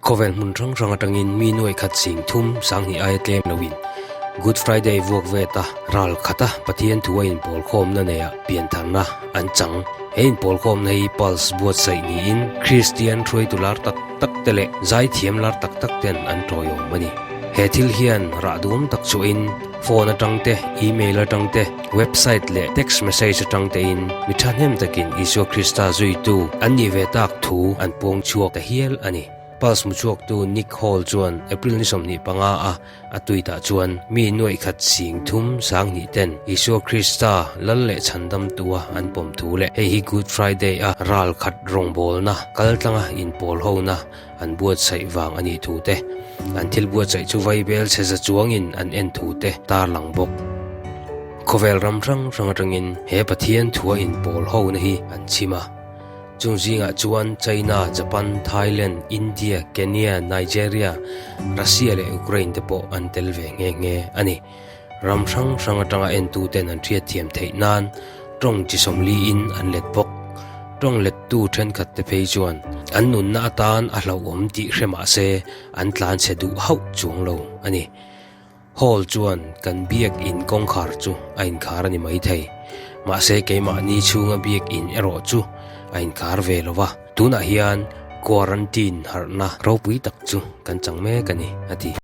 Khawvel hmun hrang hrang atangin mi nuai khat sing thum sanghnih aia tlem loin Good Friday vuak vet a, ral khata Pathian thu a inpawlkhawmna neiah piantharna an chang. He inpawlkhawmna hi Pulse buatsaih niin Kristian hruaitu lar tak tak te leh zaithiam lar tak tak ten an tawiawm a ni. He thil hian rah duam tak chuahin phone atang te, email atang te, website leh text message atang tein mi thahnem takin Isua Krista zuitu an nih ve tak thu an puang chhuak ta hial a ni. Pulse hmuchhuaktu Nick Hall chuan April ni 25 a a tweet ah chuan mi nuaih khat sing thum sanghnih ten Isua Krista lal leh chhandamtua an pawm thu leh hei hi Good Friday a ral khat rawngbawlna kaltlanga inpawl hona an buatsaih vang a nih thu te, an thil buatsaih chu vaibel chhe za chuangin an en thu te tarlang bawk. Khawvel ram hrang hrang atangin he Pathian thua inpawl hona hi an chhim a. Chung zingah chuan China, Japan, Thailand, India, Kenya, Nigeria, Russia leh Ukraine te pawh an tel ve nghe nghe a ni. Ram hrang hrang atanga entuten an hriatthiam theih nan tawng chi sawmliin an let bawk. Tawng lettu thenkhat te phei chuan an nunna atan a hlauhawm tih hre mah se an tlanchhe duh hauh chuang lo a ni. Hall chuan kan biak in kawngkhar chu a inkhar a ni maithei. Mahse keimahni chhunga biak in erawh chu a inkhar ve lo va. Tunah hian quarantine harhna ropui tak chu kan chang mek a ni, a ti.